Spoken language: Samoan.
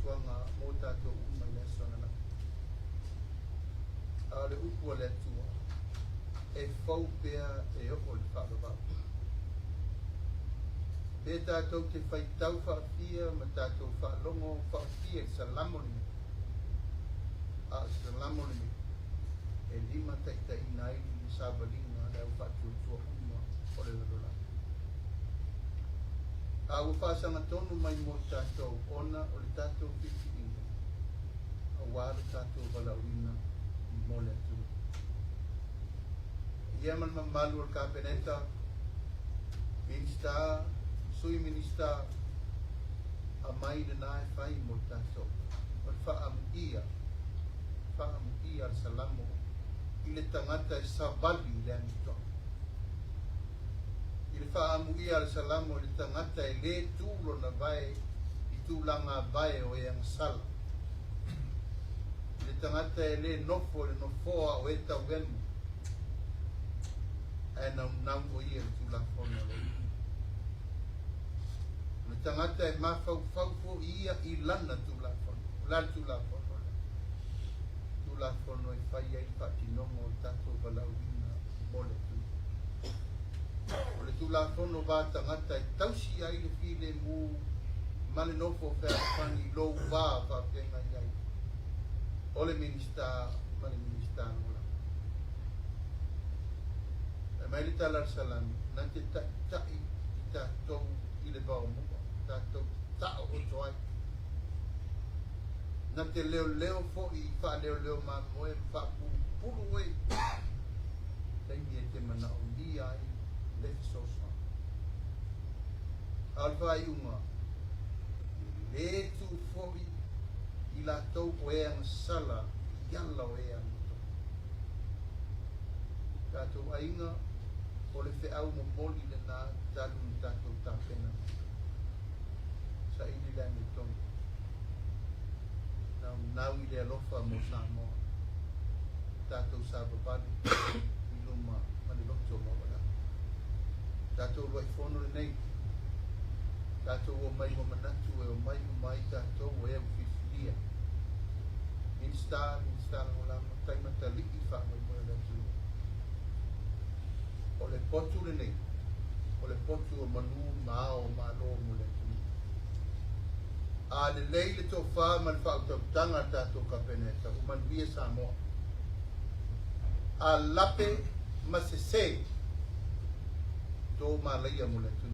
fautuaga mo tatou uma i le aso ananafi. A o le upu a le Atua, e fou pea e oo i le faavavau. Pe tatou te faitau faafia ma tatou faalogo faafia i le Salamo lenei, a o le Salamo lenei e limataitaiina ai le savaliga a le au faatuatua uma o le lalolagi. A ua faasagatonu mai mo i tatou ona o le tatou filifiliga aua lo tatou valaauina mo le atunuu. Ia ma le mamalu o le Kapeneta, Minisita, Sui Minisita, aumai lena e fai mo i tatou. O le faaamuia, faaamuia le Salamo i le tagata e savali i le amiotonu. I le faaamuia a le Salamo i le tagata e le tu lona vae i tulaga vae o e agasala. I le tagata e le nofo i le nofoa o e tauemu, ae naunau o ia i le Tulafono a le Alii. O le tagata e mafaufau foi ia i lana Tulafono. O le a le Tulafono lea? Tulafono e fai ai le faatinoga o le tatou valaauina mo le atunuu. O le Tulafono va tagata e tausi ai le filemu ma le nofo fealofani i lou va faafeagai ai o le Minisita ma le Minisita Lagolago. Fai mai le tala a le Salani, na te taʻitaʻi i tatou i le vaomua, tatou te taooto ai. Na te leoleo foi i faaleoleo mamoe ma faapulupulu e taimi e te manaomia ai le fesoasoani. A o le faaiuga, e le tu foi i latou o e agasala i ala o e amiotonu. Tatou aiga, o le feau momoli lena talu ona tatou tapena mai. Saili le amiotonu. Naunau i le alofa mo Samoa. Tatou savavali i luma ma le loto maualalo. Tatou uluai fono lenei. Tatou omai ua manatu e omai uma ai tatou o e ua filifilia. Minisita, Minisita Lagolago, Taimatalii faamoemoe o le atunuu. O le potu lenei, o le potu o manu ma ao o Malo mo le atunuu. A lelei le tofa ma le faautautaga a le tatou Kapeneta, ua manuia Samoa. A lape ma sese, to malaia mo le atunuu.